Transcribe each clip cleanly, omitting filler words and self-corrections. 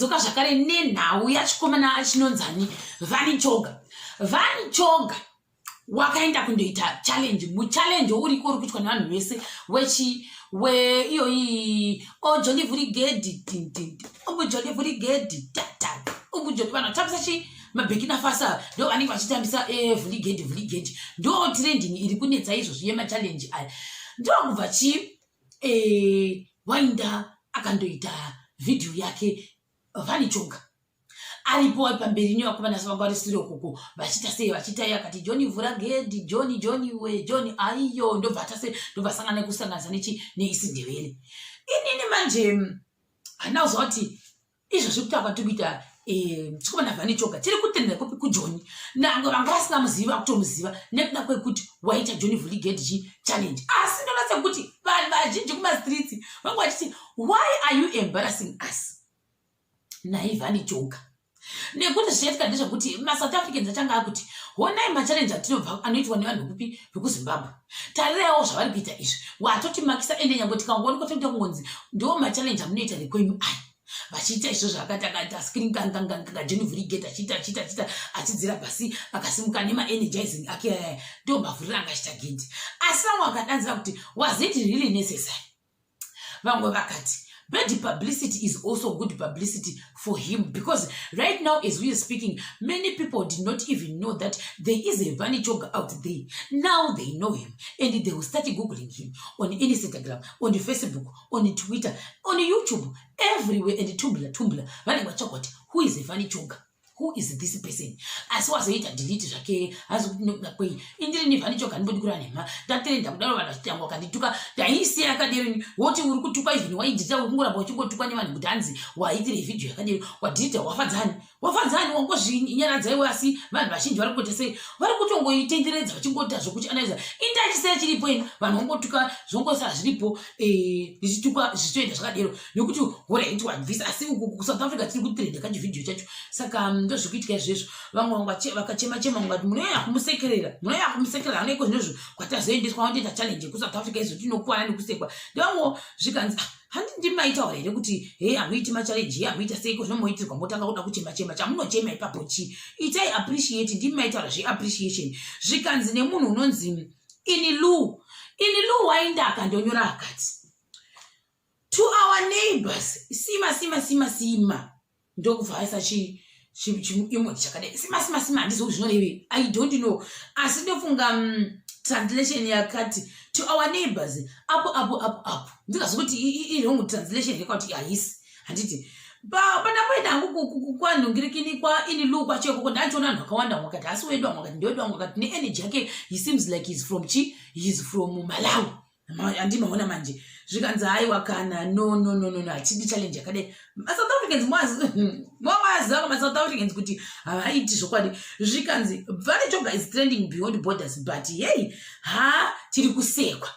Dzoka zvakare nenhau yachikomana chinonzani Vani Choga. Vani Choga wakaenda kundoita challenge, muchallenge uriko uri kuitwa nevanhu vese wechi weiyoyi ojoli vhurigedhi ubujoli vhurigedhi tata ubujoli vanhu vatambisa chi mabhekina fasa ndo vanenge vachitambisa eh, vhurigedhi vhurigedhi ndo trending iri kunetsa izvozvi yemachallenge aya ndokubva chi eh, wainda akandoita vhidhiyo yake vanichoga aripo ari pamberi nevakomana vanga vari sure ukoko vachiita sei vachiita iye akati johni vhura gedhi johni johni we johni aiyo ndobva ata sei ndobva sangana nekusanganisa nechi neisindevele inini manje handina kuziva kuti izvozvi kutaura kwatiri kuita eh, chikomana vhani choga chiri kutendera kupi kujoni nangwe vanga vasingamuzivi vakutomuziva nekuda kwekuti waita joni vhuliged chi challenge. Asi ndoona sekuti vanhu vazhinji kumastreets vanga vachiti, "Why are you embarrassing us?" Nai Vhani Choga, nekuti zvichaitika ndezvekuti maSouth Africans achanga akuti, "Honai machallenge atinobva anoitwa nevanhu kupi vekuZimbabwe. Tariraiwo zvavari kuita izvi, watotimakisa." Ende nyange tikangoonekwa toita kungonzi ndo machallenge amunoita rekwenyu aya vachiita izvozvo. Akati akaita screen kanganganganga John Vuriget achiita achiita achiita achidzira pasi, akasimuka nemaenergizing ake aya, ndo mavhuriro anga achiita gindi. Asi vamwe vakadanzira kuti, "Was it really necessary?" Vamwe vakati bad publicity is also good publicity for him, because right now as we are speaking, many people did not even know that there is a Vani Choga out there. Now they know him and they will start googling him on Instagram, on Facebook, on Twitter, on YouTube, everywhere, and Tumblr. Tumblr vanenge vatsvaga kuti, "Who is Vani Choga? Who is this person?" Asi wazoita delete zvake, hazi kuti nekuda kwei. Indiri neVhani Choga ndimbodi kureva nhema. Ndatrenda kudaro, vanhu vachitangwa vakandituka. Ndaisiya yakadero. Woti uri kutukwa, even waidhita, uri kungoramba uchingotukwa nevanhu kuti hanzi waitire vhidhiyo yakadero, wadhirita. Wafadzani, wafadzani, wangozvinyaradza iwe. Asi vanhu vazhinji vari kuita sei? Vari kutongoitenderedza vachingoita zvokuchianalyza. Indachisiya chiripo ini, vanhu vangotuka, zvongosara zviripo, zvichitukwa, zvichitoenda zvakadero, nekuti alright, wabvisa. Asi uku kuSouth Africa tiri kutrenda kachivhidhiyo chacho. Saka ndozvikuitika izvezvo. Vamwe vakachema chema mungati munonyanya kumusekerera, munonyanya kumusekerera. Anoiko zvinozvo kwatazoendeswa wandoita challenge yekuSouth Africa izvo tinokuwana nekusekwa ndevamwewo. Zvikanzi, "Ah, handi ndimaitaura here kuti hei, hamuiti machallenge, hei, hamuita seiko, zvinomoitirwa, motanga kuda kuchema chema? Chamunochema ipapo chii? Itai appreciate. Ndimaitaura zveappreciation." Zvikanzi nemunhu unonzi Inilu, Inilu wainda akandonyora akati, "To our neighbors, sima sima sima sima." Ndokubva aisa chiimoji chakadai, sima sima sima. Handizivi zvinorevei, I don't know, asi ndofunga translation yakati, "To our neighbors, apo apo apo apo." Ndingazi kuti iwrong translation yekati haisi. Handiti pandamboenda hangu kwanhungirikini kwaInilu kwacho ikoko, ndachiona vanhu vakawanda. Vamwe vakati hasi wedu, vamwe vakati ndewedu, vamwe vakati neenergy yake he seems like he's from chi, he's from Malawi. Handimaona manje. Zvikanzi, "Haiwa kana, no, no, no, no, no, hatidi challenge yakadai." MaSouth Africans mwaziva, maSouth Africans kuti havaiti zvokwadi. Zvikanzi, "Vani Choga is trending beyond borders, but hey, ha, tiri kusekwa."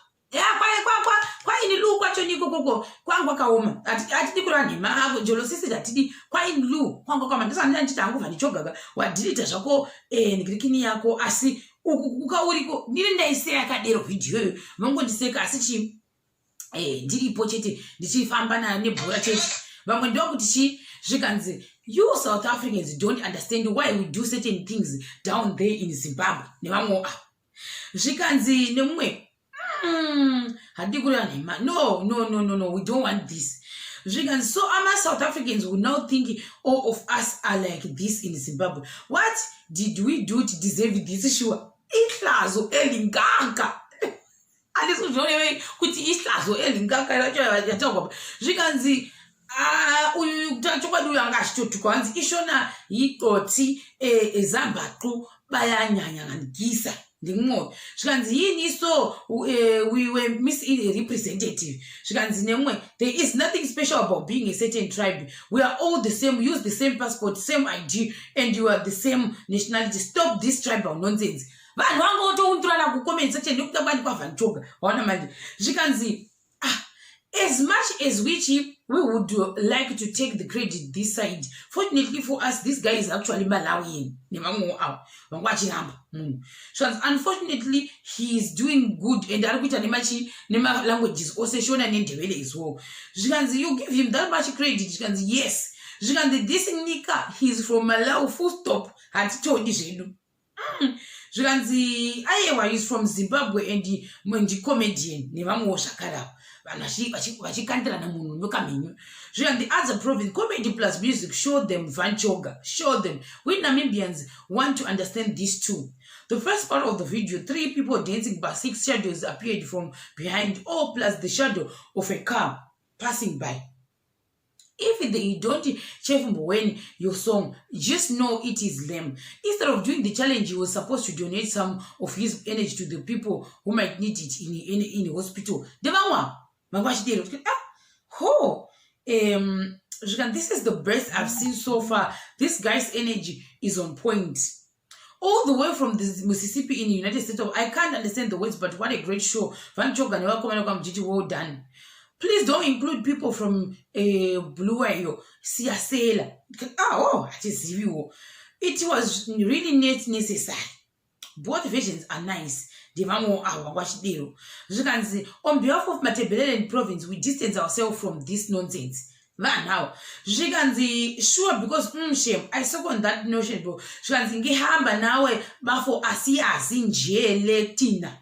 KwaInilu kwacho nikokoko kwangu kwakaoma. Hatidi kureva nhema ako jolosisi, hatidi. KwaInilu kwangu kwakaoma. Ndosandina ndichiti hangu, Vani Chogaga, wadhirita zvako nigirikini yako, asi uku kukauriko ndiri ndaisiya yakadero vhidhiyoyo, vangondiseka. Asi chii, ndiripo chete ndichifamba nebhora chete. Vamwe ndokuti chii? Zvikanzi, "You South Africans don't understand why we do certain things down there in Zimbabwe." Nevamwewo ava zvikanzi nemumwe, "Handidi kureva nhema. No, no, no, no, no, we don't want this." Zvikanzi, "So ama-South Africans will now think all of us are like this in Zimbabwe. What did we do to deserve this? Sure, ihlazo elingaka." Handisi kuzvionevei kuti ihlazo elingaka racho yataurwa. Zvikanzi, "Ah, uyu chokwadi uyu anga achitotukwa." Hanzi ishona yixotsi ezambaqu bayanyanyangisa ndimumwe. Zvikanzi yini, so we were misrepresentative. Zvikanzi nemumwe, "There is nothing special about being a certain tribe. We are all the same, use the same passport, same ID, and you are the same nationality. Stop this tribal nonsense." Vanhu vanga votounturana kucomment section nekuda kwani kwaVani Choga. Waona manje. Zvikanzi, "Ah, as much as which we would like to take the credit this side, fortunately for us, this guy is actually Malawian." Nevamwewo avo vanga vachiramba munhu. Zvikanzi, "Unfortunately, he is doing good and ari kuita nemachi nemalanguages ose, Shona neNdebele as well." Zvikanzi, "You give him that much credit?" Zvikanzi, "Yes." Zvikanzi, "This nika, he is from Malawi, full stop. Hatitodi zvedu." Zvikanzi, "Aiwa, is from Zimbabwe and ndicomedian." Nevamwewo zvakare vanhu vachikandirana munhu nyoka mhenyu. Zvikanzi, "Other province, comedy plus music. Show them, Van Choga, show them. We Namibians want to understand this too. The first part of the video, three people dancing, but six shadows appeared from behind, all plus the shadow of a car passing by. If they don't chef when your song, just know it is them. Instead of doing the challenge, he was supposed to donate some of his energy to the people who might need it in hospital." Ndevamwe vanga vachidero. Ah, ho, "This is the best I've seen so far. This guy's energy is on point. All the way from the Mississippi in the United States of." I can't understand the words, but what a great show. Van Choga nevakomana kwaMuchichi, well done. Please don't include people from Bulawayo. Siyasela. Ah, oh, hatiziviwo. It was really not necessary. Both versions are nice. Ndevamwewo avo vanga vachidero. Zvikanzi, "On behalf of Matebeleland province, we distance ourselves from this nonsense." Vanhu avo. Zvikanzi, "Sure, because shame, I second that notion, bro." Zvikanzi, "Ngihamba nawe bafo, asiyazi nje le thina.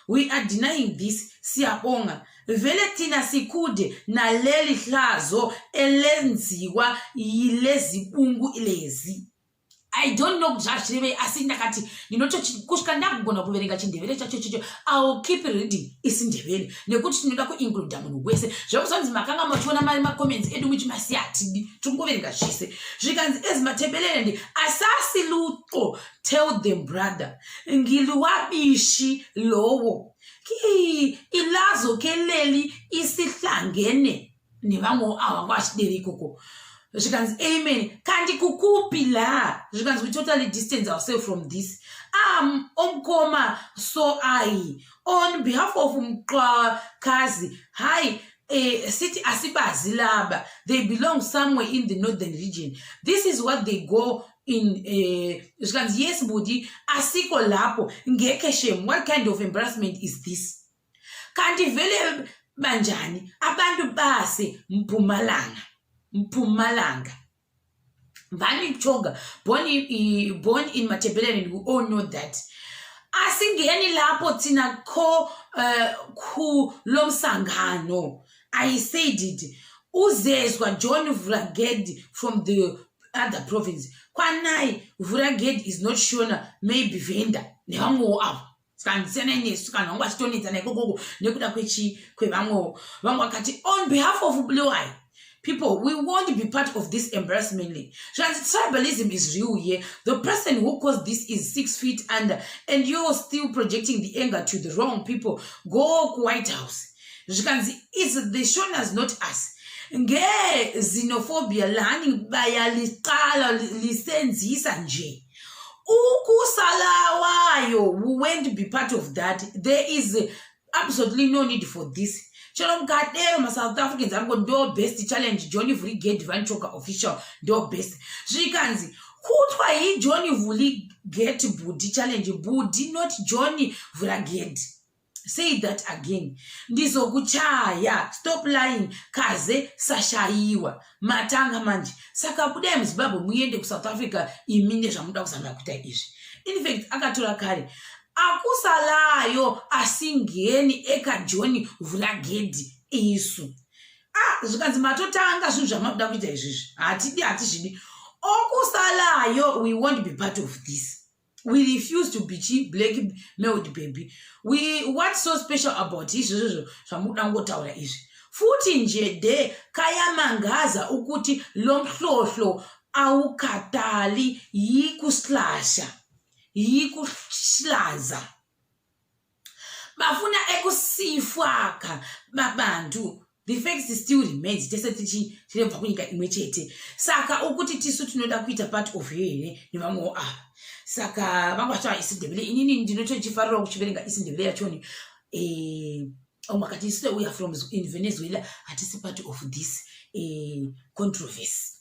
We are denying this. Siyabonga. Vele thina sikude naleli hlazo elenziwa yilezibungu lezi." I don't know kuti zvazvirevei, asi ndakati ndinotochi kusvika ndakugona kuverenga chiNdevere chacho chicho, I will keep reading isiNdevere, nekuti tinoda kuincluda munhu wese. Zvekuzonzi makanga muchiona mari macomments edu muchimasiya, hatidi, tikungoverenga zvese. Zvikanzi, "As Matebeleland asasi luqo. Tell them, brother. Ngiliwabishi lowo ki ilazo keleli isihlangene." Nevamwewo ava vanga vachidera ikoko. Zvikanzi, "Amen. Kandi kukupi la?" Zvikanzi, "We totally distance ourselves from this." Omkoma, so I, on behalf of Mqakazi, hi, sithi asibazi laba. They belong somewhere in the northern region. This is what they go in. Zvikanzi, "Yes budi, asikho lapho. Ngekhe shame. What kind of embarrassment is this? Kanti vele banjani abantu base Mpumalanga, Mpumalanga?" Van Choga, born in Matebeleland, we all know that. Asingeni lapho thina kho kulomsangano. I said it. Uzezwa John Vraged from the other province. Kwanai Vraged is not Shona, maybe Venda. Nevamwewo avo. Saka ndisiyanai nesu kana vangu vachitonetsana ikokoko nekuda kwechi kwevamwewo. Vamwe vakati, "On behalf of Bulawayo people, we won't be part of this embarrassment." Zvanzi, "Tribalism is real here. The person who caused this is 6 feet under and you're still projecting the anger to the wrong people. Go kuWhite House." Zvikanzi, "It's the Shonas, not us. Nge-xenophobia lani bayaliqala lisenzisa nje ukusalawayo. We won't be part of that. There is absolutely no need for this." Chero mukadero, maSouth Africans ariko. Ndo best challenge, Johnny Vrigade Van Choga official, ndo best. Zvikanzi, "Kutwa hiJohn Vuligate budi challenge budi, not John Vragade. Say that again, ndizokuchaya. Stop lying. Kaze sashayiwa matanga manje. Saka budai muZimbabwe muende kuSouth Africa imi nezvamuda kuzama kuita izvi." Infact akatora kare akusalayo asingeni ekaJohn Vulagedhi isu. Ah, zvikanzi, "Matotanga zvinhu zvamabuda kuita izvizvi. Hatidi, hatizvidi. Okusalayo, we won't be part of this. We refuse to be chi blackmailed baby. We what's so special about izvozvozvo zvamuda kungotaura izvi futi nje de kayamangaza ukuthi lo mhlohlo awukhatali yikuhlasha yikuhlaza bafuna ekusifaka babantu. The fact still remains, tese tinobva kunyika imwe chete. Saka ukuti tisu tinoda kuita part of here nevamwewo ava?" Saka vanga vachitaura isiNdebele. Inini ndinotochifarirawo kuchiverenga isiNdebele yachoni. Umwe akati, "Isu we are from in Venezuela, hatisi part of this controversy."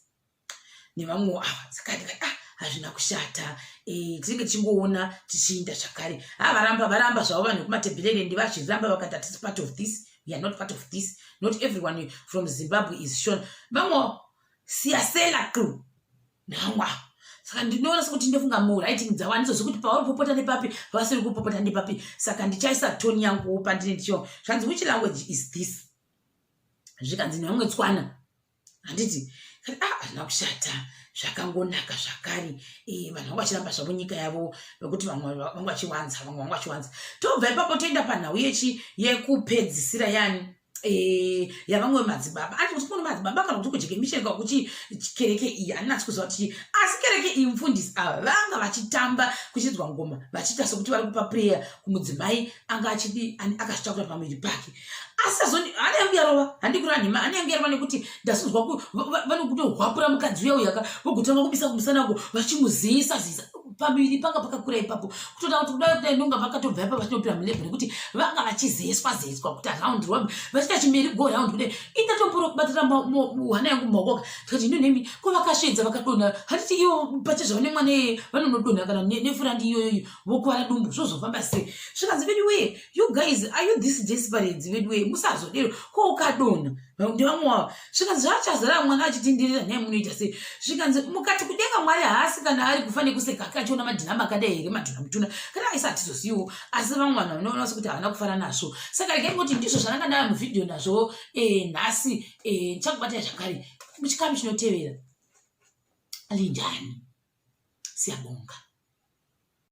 Nevamwewo ava. Saka ndikati, ah, hazvina kushata. Tinenge tichingoona tichiinda zvakare. Ha, varamba, varamba zvavo vanhu vekuMatebhelele, vazviramba vakati, "Hatisi part of this. We are not part of this. Not everyone from Zimbabwe is Shona." Vamwe Siyasela qu nhangwa. Saka ndinoona sekuti ndofunga muwriting dzavo handizozivi kuti pavari kupopota nepapi, vasiri kupopota nepapi. Saka ndichaisa toni yangu pandine ndichiona. Zvanzi, which language is this? Zvikanzi nevamwe tswana. Handiti? Ah, hazvina kushata, zvakangonaka zvakare. Vanhu vanga vachiramba zvavo nyika yavo, vekuti vamwe vanga vachiwanza, vamwe vanga vachiwanza. Tobva ipapo toenda panhau yechi yekupedzisira yani yavamwe madzibaba. Ati kuti kune madzibaba kana kuti kujekemisheni kana kuti kereke iyi handinatsi kuziva kuti, asi kereke iyi mufundisi ava vanga vachitamba kuchidzwa ngoma, vachiita sekuti vari kupa prayer kumudzimai anga achidi akazvitakura pamuviri pake. Asi azoni hana yangu yarova, handi kureva nhema, hana yangu yarova nekuti ndasonzwa vanokutohwapura mukadzi uya uyaka, vogotanga kubisa kumusanako vachimuziyisa ziyisa pamuviri panga pakakura ipapo, kutoda kuti kudai kudai ndonga vakatobva ipa vachinopira mulebho, nekuti vanga vachizeswa zeswa kuti round round vachiita chimeri go round kudai. Indatomboro kubatira hana yangu mumaoko, tikati ino nemi ko vakasvedza vakadonha, handiti ivo pachezvavo nemwana iyeye vanonodonha kana nefurandi iyoyoyo vokuvara dumbu, zvozofamba sei? Zvikanzi, vedu wee, you guys, are you this desperate? Vedu wee, musazodero. Ko ukadonha ndevamwe wavo. Zvikanzi zvachazara mwana achitindirira, nhai munoita sei? Zvikanzi mukati kudenga Mwari haasi kana ari kufa nekuseka ake achiona madhinama akadai here, madhuna mutuna kana aisa hatizosiyiwo. Asi vamwe vanhu vanoona sekuti havana kufara nazvo. Saka regai ngoti ndizvo zvandanga ndaya muvhidhiyo nazvo nhasi. Ndichakubatai zvakare muchikamu chinotevera. Linjani, siyabonga.